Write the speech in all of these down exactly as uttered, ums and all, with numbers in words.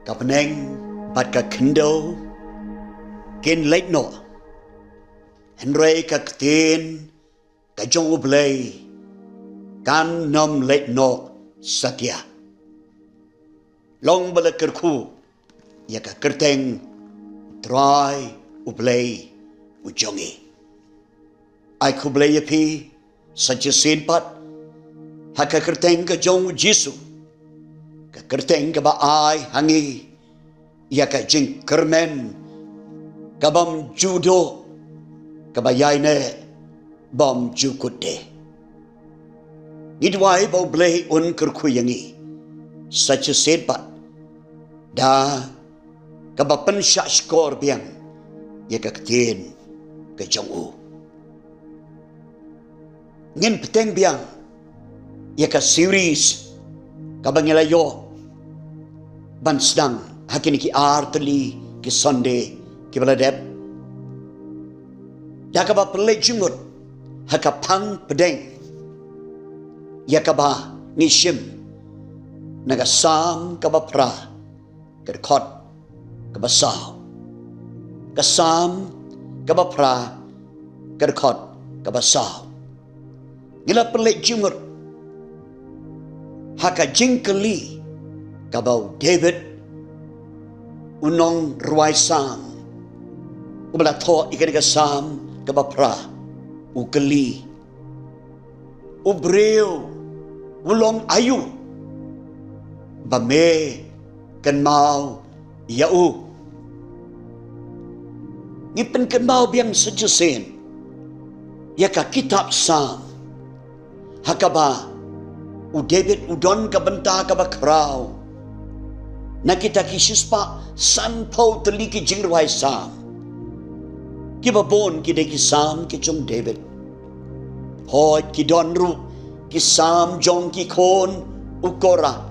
Ka bneng bad ka khyndew kin leit noh, hynrei ka ktien ka jong U Blei kan nym leit noh satia. Long ba la kyrkhu ïa ka kyrteng Trai U Blei u jong ngi. Ai khublei ïa phi sa shisien pat ha ka kyrteng ka jong U Jisu, ka kyrteng kaba ai ha ngi ïa ka jingkyrmen ka bym ju duh, kaba ïaineh bym ju kut de. Ngi duwai ba U Blei un kyrkhu ïa ngi sa shisien pat da kaba pynshah shkor biang ïa ka ktien ka jong u. Ngin bteng biang ïa ka series kaba ngi la ïoh ban sdang ha kine ki ar tylli ki Sunday kiba la dep, da kaba pynleit jingmut ha ka phang pdeng ïa kaba ngi shim na ka Salm kaba phra, ka dkhot kaba saw. Ka Salm kaba phra, ka dkhot kaba saw. Ngi la pynleit jingmut ha ka jingkylli kaba u David, u nongrwai Salm, uba la thoh ïa kane ka Salm kaba phra, u kylli: U briew u long aïu ba me kynmaw ïa u? Ngi pynkynmaw biang sa shisien ïa ka kitab Salm ha kaba u David u don ka bynta kaba khraw na kita ki shispah sanphew tylli ki jingrwai Salm. Kiba bun ki dei ki Salm ki jong u David. Hooid, ki don ruh ki Salm jong ki khun u Korah,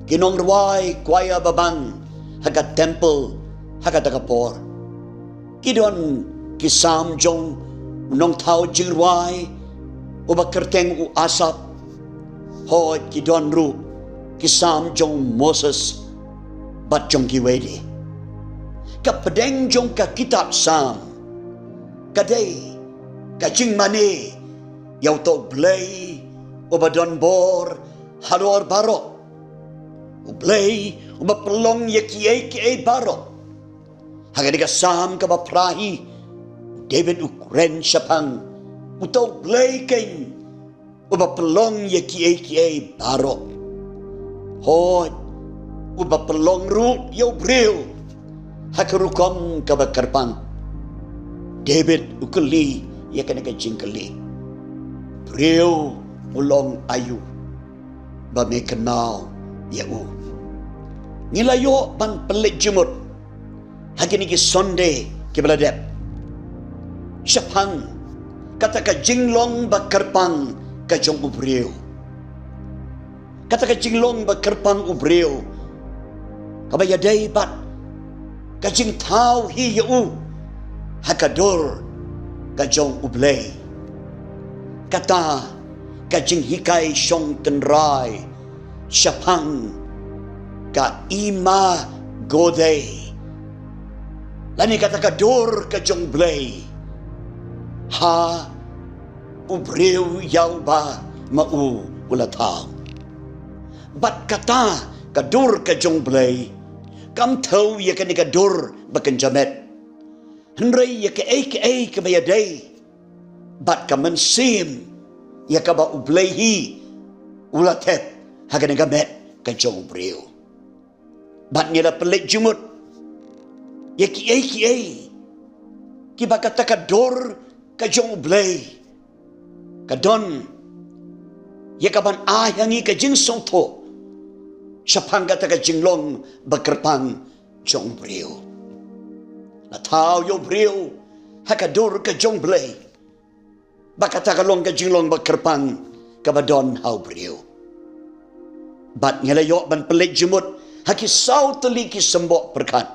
ki nongrwai kwaya ba bang ha ka temple ha kata ka por. Ki don ki Salm jong u nongthaw jingrwai uba kyrteng u Asaph. Hooid, ki don ruh ki Salm jong u Moses bad jong kiwei de. Ka pdeng jong ka kitab Salm ka dei ka jingmane ïa uta U Blei uba don bor halor baroh, U Blei uba pynlong ïa kiei kiei baroh. Ha kane ka Salm kaba phra hi, u David u kren shaphang uta U Blei keiñ uba pynlong ïa kiei kiei baroh. Hooid, uba pynlong ruh ïa u briew ha ka rukom kaba kyrpang. David u kylli ïa kane ka jingkylli: Briew u long aïu ba me kynmaw ïa u? Ngi la ïoh ban pynleit jingmut ha kine ki Sunday kiba la dep shaphang kata ka jinglong ba kyrpang ka jong u briew. Kata ka jinglong ba kyrpang u briew kaba ïadei bad ka jingthaw hi ïa u ha ka dur ka jong U Blei. Kata ka jinghikai shong tynrai shaphang ka Imago Dei, lane kata ka dur ka jong U Blei ha u briew ïa uba ma u u la thaw. Bad kata ka dur ka jong U Blei kam thew ïa kane ka dur ba kynja met, hynrei ïa kaei kaei kaba ïadei bad ka mynsiem ïa kaba U Blei hi u la thep ha kane ka met ka jong u briew. Bad ngi la pynleit jingmut ïa kiei kiei kiba kata ka dur ka jong U Blei ka don ïa ka ban ai ha ngi ka jingsngewthuh shaphang kata ka jinglong ba kyrpang jong u briew. La thaw ïa u briew ha ka dur ka jong U Blei, ba kata ka long ka jinglong ba kyrpang kaba don ha u briew. Bad ngi la ïoh ban pynleit jingmut ha ki saw tylli ki symboh pyrkhat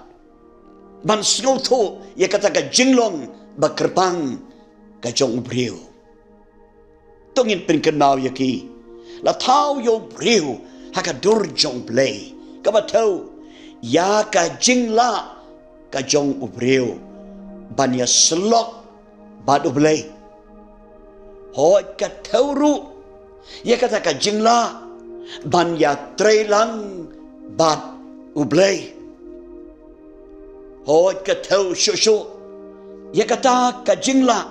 ban sngewthuh ïa kata ka jinglong ba kyrpang ka jong u briew. To ngin pynkynmaw ïa ki. La thaw ïa u briew ha ka dur jong U Blei, kaba thew ïa ka jinglah ka jong u briew ban ïasyllok bad U Blei. Hooid, ka thew ruh ïa kata ka jinglah ban ïatreilang bad U Blei. Hooid, ka thew shuh shuh ïa kata ka jinglah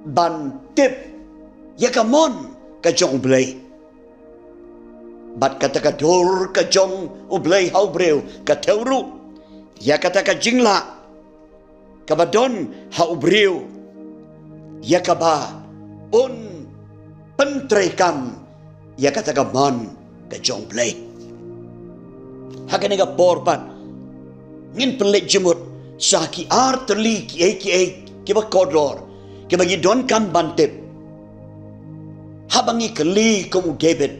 ban tip ïa ka mon ka jong U Blei. Bad kata ka dur ka jong U Blei ha u briew ka thew ruh ïa kata ka jinglah kaba don ha u briew, ïa kaba un pyntreikam ïa kata ka mon ka jong U Blei. Ha kane ka por pat, ngin pynleit jingmut sha ki artylli kiei kiei kiba kordor kiba ngi donkam ban tip. Haba ngi kylli kum u David,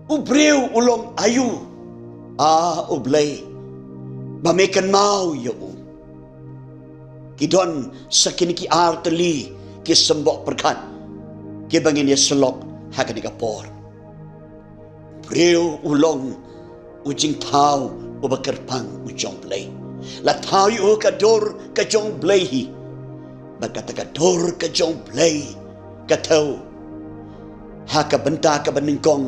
u briew u long aïu, ah U Blei, ba me kynmaw ïa u? Ki don sa kine ki artylli ki symboh pyrkhat kiba ngin ïasyllok ha kane ka por. Briew u long u jingthaw uba kyrpang u jong U Blei. La thaw ïa u ka dur ka jong U Blei hi. Bad kata ka dur ka jong U Blei ka thew ha ka bynta kaba nyngkong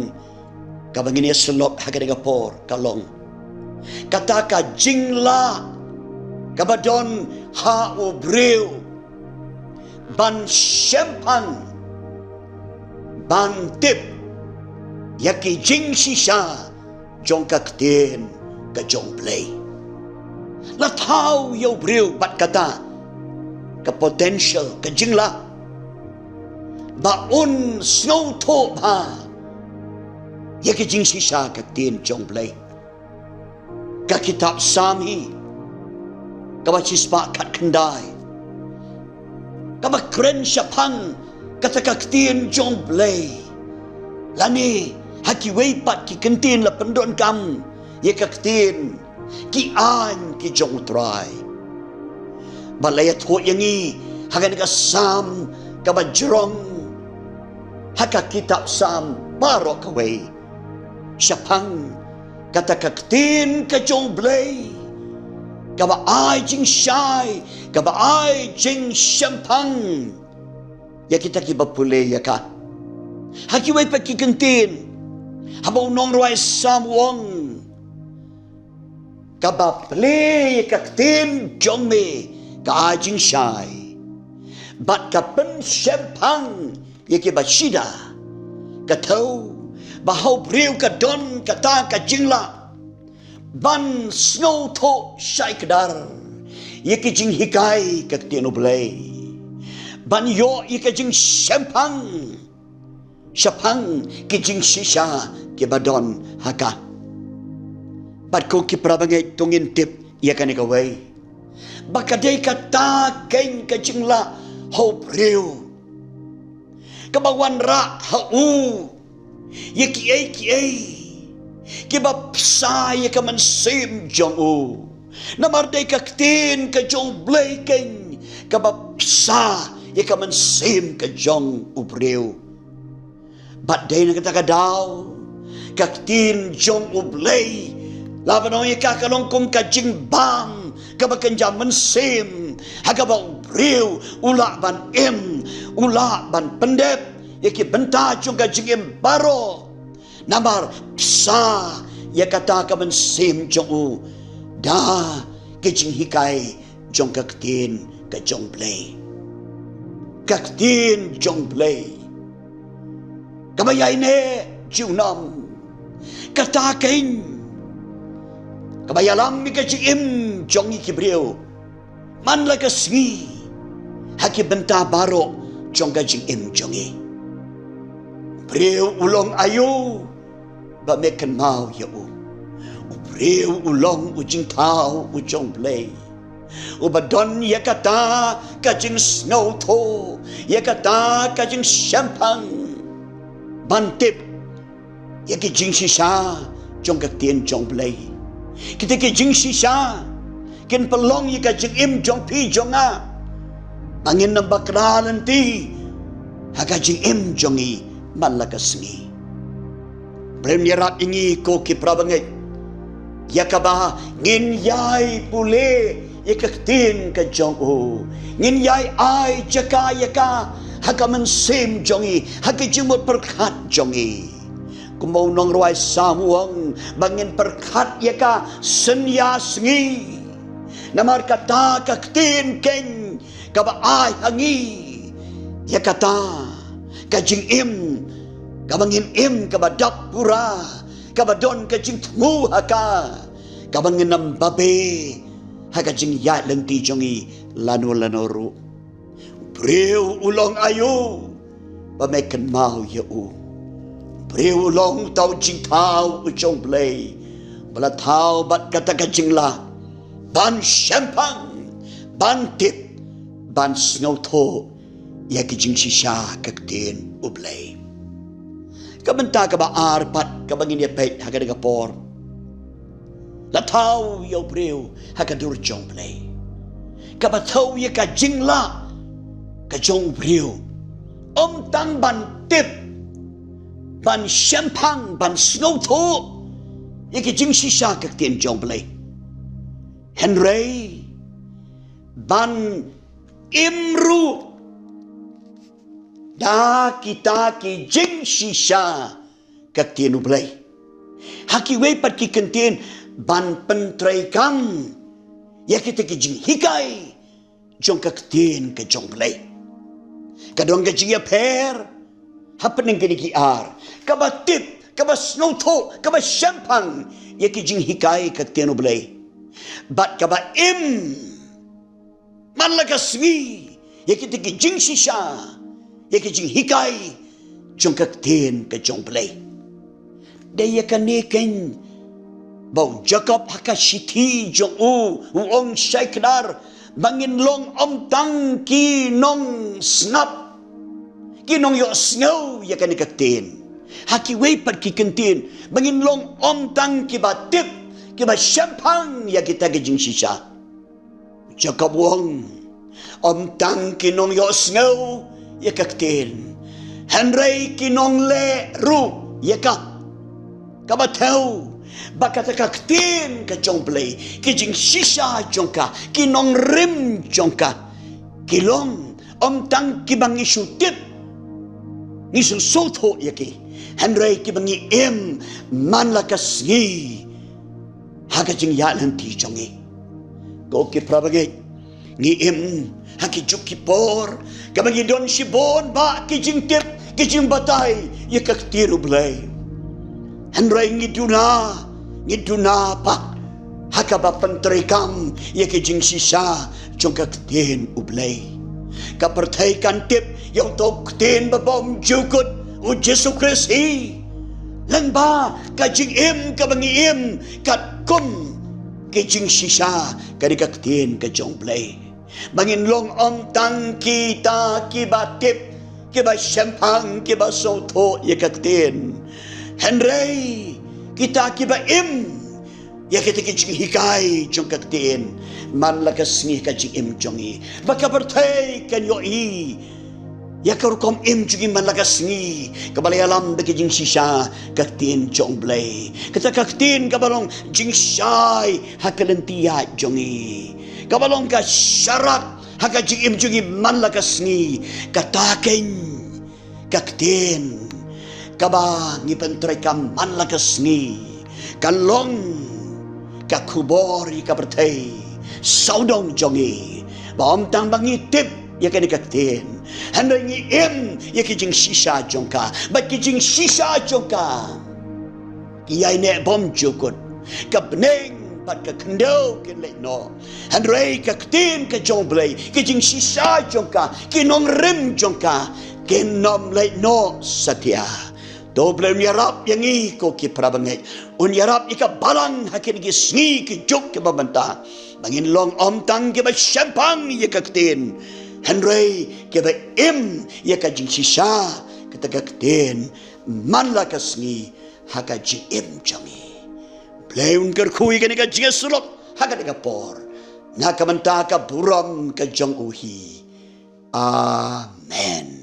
kaba ngin ïasyllok ha kane ka por ka long kata ka jinglah kaba don ha u briew ban shemphang, ban tip ïa ki jingshisha jong ka ktien ka jong U Blei. La thaw ïa u briew bad kata ka potential, ka jinglah ba un sngewthuh bha ïa ki jingshisha ka ktien jong U Blei. Ka kitab Salm hi, kaba shispah khatkhyndai, kaba kren shaphang kata ka ktien jong U Blei. Lane ha kiwei pat ki kyntien la pyndonkam ïa ka ktien ki aiñ ki jong U Trai. Bad la ïathuh ïa ngi ha kane ka Salm kaba jrong ha ka kitab Salm baroh kawei shaphang kata ka ktien ka jong U Blei kaba ai jingshai, kaba ai jingshemphang ïa kita kiba pule ïa ka. Ha kiwei pat ki kyntien, haba u nongrwai Salm u ong, kaba plie ïa ka ktien jong me ka ai jingshai bad ka pynshemphang ïa kiba shida. Ka thew ba ha u briew ka don kata ka jinglah ban sngewthuh shai kdar ïa ki jinghikai ka ktien U Blei, ban ïoh ïa ka jingshemphang shaphang ki jingshisha kiba don ha ka. Bad ko ki parabangeit, to ngin tip ïa kane kawei, ba ka dei kata keiñ ka jinglah ha u briew kaba wanrah ha u ïa kiei kiei kiba pynshai ïa ka mynsiem jong u. Namar dei ka ktien ka jong U Blei keiñ kaba pynshai ïa ka mynsiem ka jong u briew. Bad dei na kata ka daw ka ktien jong U Blei, la ban ong ïa ka, ka long kum ka jingbam kaba kynja mynsiem, ha kaba u briew u lah ban im, u lah ban pyndep ïa ki bynta jong ka jingim baroh. Namar pynshai ïa kata ka mynsiem jong u da ki jinghikai jong ka ktien ka jong U Blei. Ka ktien jong U Blei kaba ïaineh junom, kata keiñ kaba ïalam ïa ka jingim jong ngi ki briew man la ka sngi ha ki bynta baroh jong ka jingim jong ngi. Briew u long aïu ba me kynmaw ïa u? U briew u long u jingthaw u jong U Blei, uba don ïa kata ka jingsngewthuh, ïa kata ka jingshemphang ban tip ïa ki jingshisha jong ka ktien jong U Blei. Kita ki jingshisha kin pynlong ïa ka jingim jong phi jong nga ba ngin ym bakla lynti ha ka jingim jong ngi man la ka sngi. Briew, ïarap ïa ngi ko ki parabangeit, Ïa kaba ngin ïai pule ïa ka ktien ka jong u. Ngin ïai ai jaka ïa ka ha ka mynsiem jong ngi, ha ka jingmut pyrkhat jong ngi. Kumba u nongrwai Salm u ong ba ngin pyrkhat ïa ka synñia sngi. Namar kata ka ktien keiñ kaba ai ha ngi ïa kata ka jingim, kaba ngin im kaba dap pura, kaba don ka jingthmu ha ka, kaba ngin ym babe ha ka jingïaid lynti jong ngi lano lano ruh. Briew u long aïu ba me kynmaw ïa u? Briew u long uta u jingthaw u jong U Blei, ba la thaw bad kata ka jinglah ban shemphang, ban tip, ban sngewthuh ïa ki jingshisha ka ktien U Blei. Ka bynta kaba ar pat kaba ngin ïa peit ha kane ka por, la thaw ïa u briew ha ka dur jong U Blei, kaba thew ïa ka jinglah ka jong u briew, ym tang ban tip, ban shemphang, ban sngewthuh ïa ki jingshisha ka ktien jong U Blei, hynrei ban im ruh da kita ki jingshisha ka ktien U Blei. Ha kiwei pat ki kyntien, ban pyntreikam ïa kita ki jinghikai jong ka ktien ka jong U Blei. Ka don ka jingïapher hapdeng kine ki ar, kaba tip, kaba sngewthuh, kaba shemphang ïa ki jinghikai ka ktien U Blei, bad kaba im man la ka sngi ïa kita ki jingshisha, ïa ki jinghikai jong ka ktien ka jong U Blei. Dei ïa kane keiñ ba u Jakob ha ka shithi jong u u ong shai kdar ba ngin long ym tang ki nongsngap, ki nongïohsngew ïa kane ka ktien. Ha kiwei pat ki kyntien, ba ngin long ym tang kiba tip, kiba shemphang ïa kita ki jingshisha. Jakob u ong, ym tang ki nongïohsngew ïa ka ktien, hynrei ki nongleh ruh ïa ka. Kaba thew ba kata ka ktien ka jong U Blei, ki jingshisha jong ka, ki nongrim jong ka, ki long ym tang kiba ngi shu tip, ngi shu sngewthuh ïa ki, hynrei kiba ngi im man la ka sngi ha ka jingïaid lynti jong ngi. Ko ki parabangeit, ngi im ha ki juk ki por kaba ngi don shibun bah ki jingtip, ki jingbatai ïa ka ktien U Blei, hynrei ngi duna, ngi duna pat ha kaba pyntreikam ïa ki jingshisha jong ka ktien U Blei. Ka pyrthei kan tip ïa uto u ktien ba bymjukut, u Jisu Khrist hi, lyngba ka jingim kaba ngi im katkum ki jingshisha ka dei ka ktien ka jong U Blei. Ba ngin long ym tang kita kiba tip, kiba shemphang, kiba sngewthuh ïa ka ktien, hynrei kita kiba im ïa kita ki jinghikai jong ka ktien man la ka sngi ka jingim jong ngi. Ba ka pyrthei kan ïohi ïa ka rukom im jong ngi man la ka sngi kaba la ïalam da ki jingshisha ka ktien jong U Blei. Kata ka ktien kaba long jingshai ha ka lynti ïaid jong ngi, kaba long ka sharak ha ka jingim jong ngi man la ka sngi. Kata keiñ ka ktien kaba ngi pyntreikam man la ka sngi kan long ka khubor ïa ka pyrthei sawdong jong ngi, ba ym tang ba ngi tip ïa kane ka ktien, hynrei ngi im ïa ki jingshisha jong ka, bad ki jingshisha jong ka ki ïaineh bymjukut. Ka bneng bad ka khyndew kin leit noh, hynrei ka ktien ka jong U Blei, ki jingshisha jong ka, ki nongrim jong ka kin ym leit noh satia. To U Blei un ïarap ïa ngi ko ki parabangeit, un ïarap ïa ka balang ha kine ki sngi ki juk kiba mynta, ba ngin long ym tang kiba shemphang ïa ka ktien, hynrei kiba im ïa ka jingshisha kata ka ktien man la ka sngi ha ka jingim jong ngi. Blei un kyrkhu ïa kane ka jingïasyllok ha kane ka por, na ka bynta ka burom ka jong u hi. Amen.